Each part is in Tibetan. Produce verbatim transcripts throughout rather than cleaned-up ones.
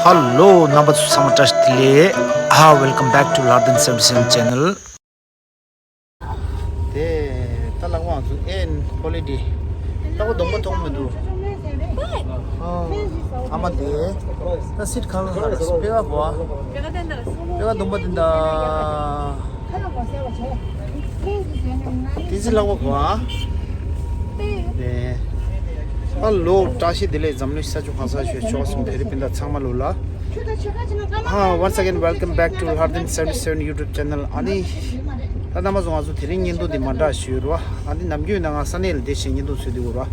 Hello རྣམ་པ་ཚོ་ཚང་མ་བཀྲ་ཤིས་བདེ་ལེགས། ཨ། Welcome back to Lardin seventy seven channel. དེ་ད་ལག་པ་ཚོ་ཨེན་ཀོ་ལི་ཊི་ལྟ་བུ་གདོང་པ་མཐོང་མི་འདུག་ཨ་མ་དེ་ད་སིད་ཁ་ལ་ཧ་ར་སི་པེ་ག་གོ་ཨ་པེ་ག་གདོང་པ་དེ་འདྲ། ཏི་ཙི་ལྷག་པ་གོ་ཨ། ཨ་ལོ་བཀྲ་ཤིས་བདེ་ལེགས། འཛམ་གླིང་ས་ཕྱོགས་གང་སར་བཞུགས་ཆོག་གསུམ་བོད་རིགས་སྤུན་ཟླ་ཚང་མ་ལོ་ལ། ཨ། Once again welcome back to Lardin seventy seven YouTube channel. ཨ་ནི། ད་རྣམ་པ་ཚོ་ང་ཚོ་དེ་རིང་བརྙན་ཐུང་འདི་མ་འདྲ་ཞུས་རོ། ཨ་ནི་ནམ་རྒྱུན་ན་ང་ས་གནས་ལ་བསྡད་བྱས་བརྙན་ཐུང་བཟོས་འདུག་རོ།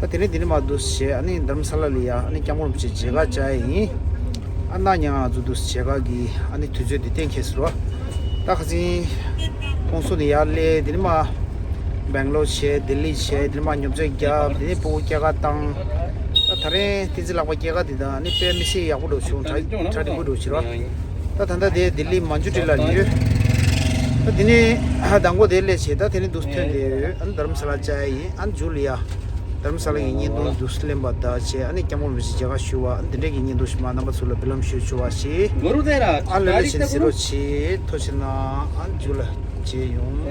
ད་དེ་རིང་འདི་ནི་མ་འདུག་བྱས་ཨ་ནི་རྡ་རམ་ས་ལ་ལ་ཡ་ཨ་ནི་སྐྱབས་མགོན་རིན་པོ་ཆེ་མཇལ་ཁ་བཅར་ཡ་ཡིན། ཨ་ན་ཉང་ང་ཚོ་འདུག་བྱས་ཁ་གི་ཨ་ནི་དུས་ཚོད་འདི་གཏན་འཁེལ་སོང་རོ། ད་ཁ་སང་ཁོང་ཚོ་ནས་ཡར་སླེབས། དེ་ནས་མར་སྦེང་ལོར་བྱས། ལྡི་ལི་བྱས། དེ་ནས་མར་ཉོ་ཆ་བརྒྱབ། དེ་ནས་སྤུ་གུ་སྐྱེལ་ཀ་བཏང་། ད་ད་རིང་བསྟན་འཛིན་ལགས་པ་སྐྱེལ་ཀ་དེ་དང་ཨ་ནི་དཔེ་མི་སྲིད་ཡག་པོ་འདྲ་བྱུང་། གྲ་གྲ་སྒྲིག་པོ་འདྲ་བྱས་རོ། ད་ད་ལྟ་དེ་ལྡི་ལི་མན་ཇུ་ཊི་ལ་ཡོད། ད་དེ་ནས་མདང་དགོང་དེ་སླེབས་བྱས་ད་དེ་ནས་འདུག་ཐོན་བསྡད་ཡོད། ཨ་ནི་རྡ་རམ་ས་ལ་བཅར་ཡ་ཡིན། ཨ་ནི་མཇུག་ལ་ཡ། རྡ་རམ་ས་ལ་གི་བརྙན་ཐུང་འདུག་ལེན་པ་དང་བཅས་ཨ་ནི་སྐྱབས་མགོན་རིན་པོ་ཆེ་མཇལ་ཁ་ཞུ་བ། ཨ་ནི་འདི་འདྲས་ཀྱི་བརྙན་ཐུང་ཞིག་མ་རྣམ་པ་ཚོ་ལ་འབུལ་ལམ་ཞུ་ཆོག་པ་ཞིག་ཨ་ལོ་ལེ་ཆེན་གཟིགས་རོགས་བྱེད། ཐུགས་རྗེ་གནང་། ཨ་མཇུག་ལ་མཇལ་ཡོང་།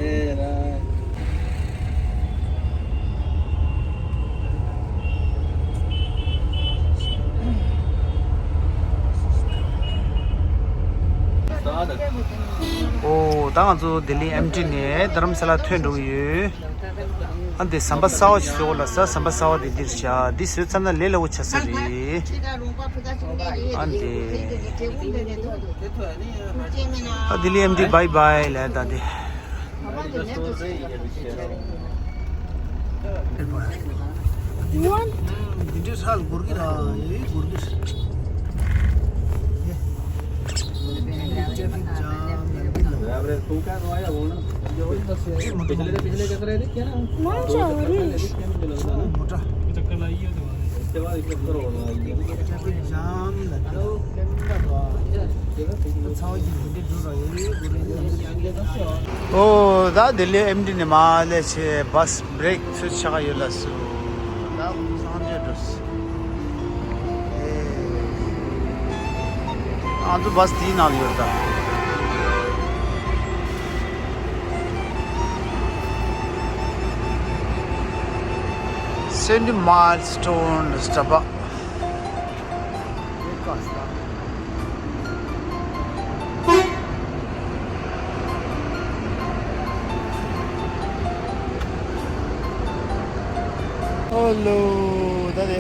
ཨོ་ད་ང་ཚོ་ལྡི་ལི་ཨེམ་ཊི་ནས་རྡ་རམ་ས་ལ་ཐོན་འགྲོ་གི་ཡོད། ཨ་འདི་ཟམ་པ་གསར་པ་ཞིག་བཟོས་ཡོད་ལ་ས། ཟམ་པ་གསར་པ་འདི་འདིར་བཞག་འདི་བཟོས་ཚར་ན་ལས་སླ་པོ་ཆགས་ས་རེད། ཨ་འདི། ཨ་ལྡི་ལི་ཨེམ་ཊི་བྷའི་བྷའི་ལབ་ད་འདི། འདི་འདྲའི་ཧྲལ་སྒོར་གི་ར་ཡོད་སྒོར་གི། traffic jam लंबी लग रही है। पिछले पिछले चक्कर है क्या ना? मोटा। चक्कर लाइए तो। ट्रैफिक जाम लग रहा है। ཨོ་ད་ལྡི་ལི་ཨེམ་ཊི་ནས་མར་སླེབས་བྱས་བྷ་སི་བྷི་རེག་ཚུད་ཆགས་ཡོད་ལ་སུ། ད་ཁོང་ཚང་བརྗོད་འགྲོ་སི། ཨ་ང་ཚོ་བྷ་སི་དེའི་ནང་ལ་ཡོད་ད། སེན་ཊི་མཱལ་སི་ཊོན་ལ་སྟབས། ཨོ་ལོ། ད་དེ།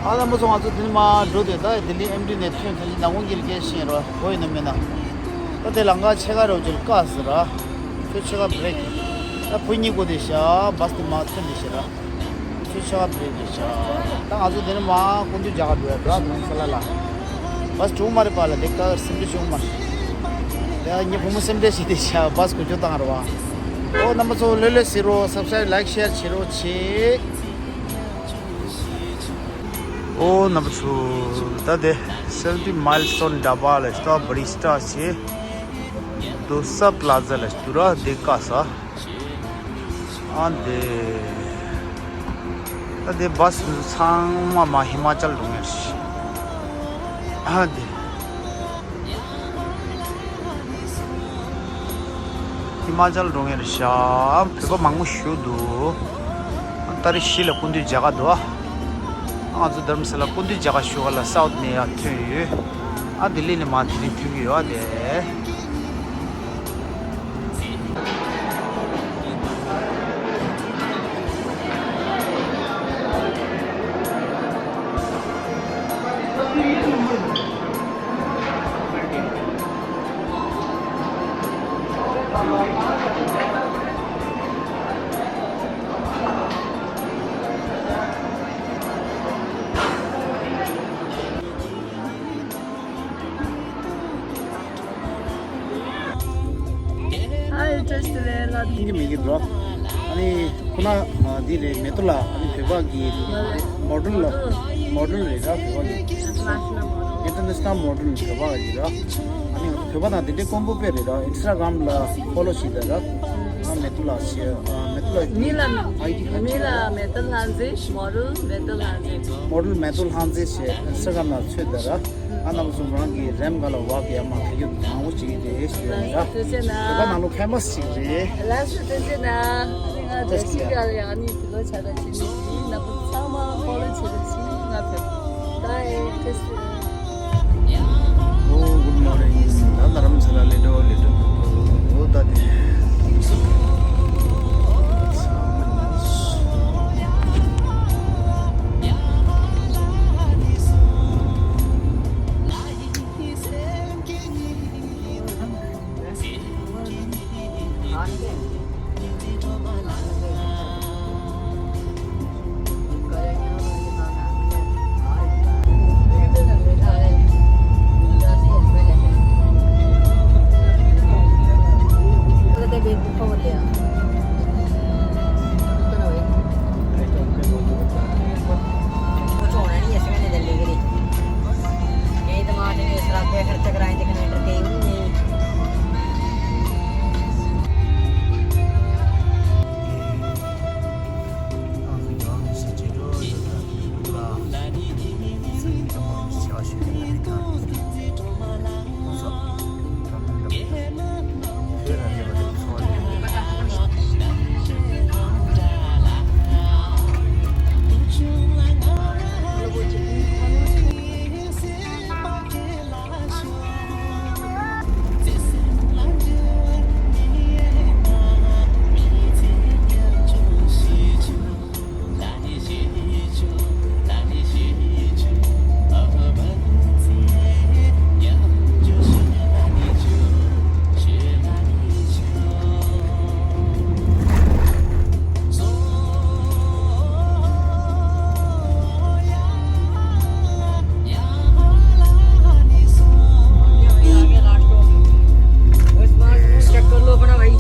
ཨ་ལ་མོ་ཚོ་ང་ཚོ་དེ་ནས་མར་འགྲོ་དུས་ད་ལྡི་ལི་ཨེམ་ཊི་ནས་ཐོན་ཐོན་ནས་ནང་ཁོང་གི་ལ་སྐད་ཤེས་རོ་བོ་ཡིན་ན་མིན་ན། ད་དེ་ལམ་ཁ་ཕྱེད་ཀ་རོ་ཅིག་བཀག་ཟེར་ར། ཁྱོད་ཕྱེད་ཀ་བྷི་རེག་ད་བུ་གཉིས་པོ་དེ་བཞག་བྷ་སི་དེ་མར་ཐོན་དེ་བཞག་ར། ཁྱོད་ཕྱེད་ཀ་བྷི་རེག་དེ་བཞག་ད་ང་ཚོ་དེ་ནས་མར་སྐུ་མདུན་མཇལ་ཁ་འགྲོ་ཡ་འགྲོ་ཨ་དུང་ས་ལ་ལ། བྷ་སི་གྲོངས་མ་རེད་པ་ལ་དེ་ཀ་སེམས་ཁྲལ་བྱུང་མ་རེད། ད་ངའི་བུ་མོ་སེམས་ཁྲལ་བྱས་དེ་བཞག་བྷ་སི་འགུལ་སྐྱོད་བཏང་ར་བ། ཨོ་རྣམ་པ་ཚོ་ལོས་ལོས་གཟིགས་རོགས། སབ་སི་ཀ་རེབ་ལའིཀ་ཤེར་བྱེད་རོགས་བྱེད། ཨོ་རྣམ་པ་ཚོ་ད་དེ་སེ་ཝེན་ཊི་མཱལ་སི་ཊོན་ཌ་བྷ་ལ་སྟོ་བྷ་རི་སི་ཊ་ཞེས་རྡོ་ས་པ་ལ་ཛ་ལ་དུ་ར་དེ་ཀ་ས། ཨ་དེ། ད་དེ་བྷ་སི་ཚང་མ་མར་ཧི་མ་ཅལ་འགྲོ་ངེས་ཤི། ཨ་དེ། ཧི་མ་ཅལ་འགྲོ་ངེས་རེད་ཤག་བོད་པ་མང་པོ་ཞིག་འདུག་ད་རེས་གཞིས་ལ་སྐུ་མདུན་མཇལ་ཁ་འདུག་ང་ཚོ་རྡ་རམ་ས་ལ་སྐུ་མདུན་མཇལ་ཁ་ཞུ་ག་ལ་སའུ་ཐི་ནས་ཡར་ཐོན་ཡོད། ཨ་ལྡི་ལི་ནས་མར་དེ་རིང་ཐོན་གྱི་ཡོད་ཨ་དེ། ཨ་ཡེ་ཊེས་ཊི་ལེ་ལ། ཡིན་གྱི་མིན་གྱི་འགྲོ། ཨ་ནི་ཁོ་ན་འདི་རེད་མེ་ཏོག་ལ་ཨ་ནི་བོད་པ་གི་མོ་ཌེལ་ལ་མོ་ཌེལ་རེད་ད་བོད་པ་གི་ཨིན་ཊར་ནེ་ཤ་ནལ་མོ་ཌེལ་བོད་པ་གི་ར། ཨ་ནི་ བོད་པ་དང་དེ་འདྲའི་དཀོན་པོ་དཔེ་རེད་ར། ཨིན་སི་ཊ་གྷ་རམ་ལ་ཕོ་ལོ་བྱེད་དེ་ར། ཨ་མེ་ཏོག་ལགས་ཞེས། ཨ་མེ་ཏོག་ལགས་མི་ལ་ཨའི་ཌི་ག་མི་ལ་མེ་ཏོག་ལྷ་མཛེས། མོ་ཌེལ་མེ་ཏོག་ལྷ་མཛེས། མོ་ཌེལ་མེ་ཏོག་ལྷ་མཛེས་ཞེས་ཨིན་སི་ཊ་གྷ་རམ་ལ་འཚོལ་དེ་ར། ཨ་ནང་སོང་རང་གི་རེམ་ག་ལ་བག་ཡ་མ་ཁ་ཡོད་མང་པོ་ཅིག་རེད་ཞེས་ར། ལགས་སོ་ཐུགས་རྗེ་གནང་། བོད་པ་ནང་ལོ་ཕེ་མ་སི་ཅིག་རེད། ལགས་སོ་ཐུགས་རྗེ་གནང་། ང་རེ་ཞིག་ག་ལ་ཡང་ནི་དེ་ལོ་ཆ་ར་ཅི་ནི་ཡིན་ན་པོ་ཚང་མ་ཕོ་ལོ་བྱེད་ར་ཅི་ནི་ང་ཕེབས། Bye. Thank you. Oh, good morning. ད་རྡ་རམ་ས་ལ་ལེ་འགྲོ་ལེ་འགྲོ་འགྲོ་འགྲོ་ད་དེ། चेक कर लो अपना भाई।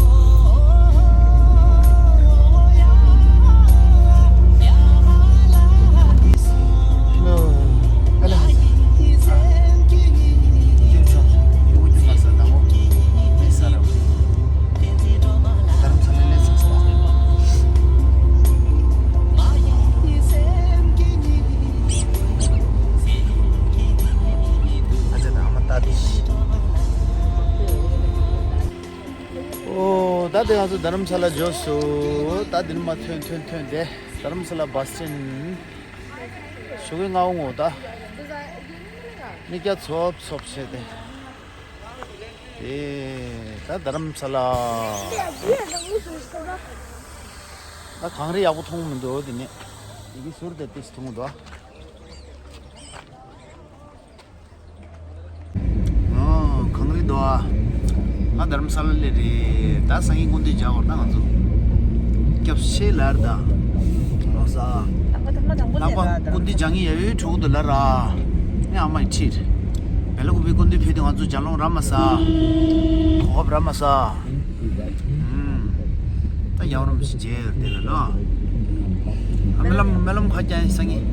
ཨོ། ད་དེ་ང་ཚོ་རྡ་རམ་ས་ལ་འབྱོར་སོང་། ད་འདིར་མ་ཐོན་ཐོན་ཐོན་ཏེ་རྡ་རམ་ས་ལ་བཱས་སི་ཊེན་ཞོགས་ཀའི་སྔ་པོ་ངོ་། ད་མི་སྐྱ་ཚོབ་ཚོབ་བྱས་ཏེ། ཨེ། ད་རྡ་རམ་ས་ལ། ད་གངས་རི་ཡག་པོ་མཐོང་མི་འདུག་དེ་ནས་ཡི་གེ་ཟུར་དེ་ཏིས་མཐོང་འདུག་ཨ། གངས་རི་འདུག་ཨ། ང་རྡ་རམ་ས་ལ་ལ་རེད། ད་སང་ཉིན་སྐུ་མདུན་མཇལ་དགོས་ད་ང་ཚོ། སྐྱབས་ཆེ་ལར་ད། ལོ་ས། ལྷག་པ་སྐུ་མདུན་མཇལ་ངེས་ཡ་ཡོད་ཕྲུ་གུ་འདུག་ལ་ར། ངས་ཨ་མ་ཡི་ཁྲིད། བེ་ལ་ཀུ་པི་སྐུ་མདུན་ཕེབས་དུས་ང་ཚོ་ལྗང་སློང་ར་མ་ཟ། གོ་ཁབ་ར་མ་ཟ། ཨུམ། ད་ཡང་རུམ་ཞིག་མཇལ་ཡོད་དེ་ལ་ལོ། ཨ་མེ་ལམ་མེ་ལམ་ཁ་རྒྱ་ཡིན་སང་ཉིན།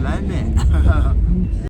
ལའི་མེ།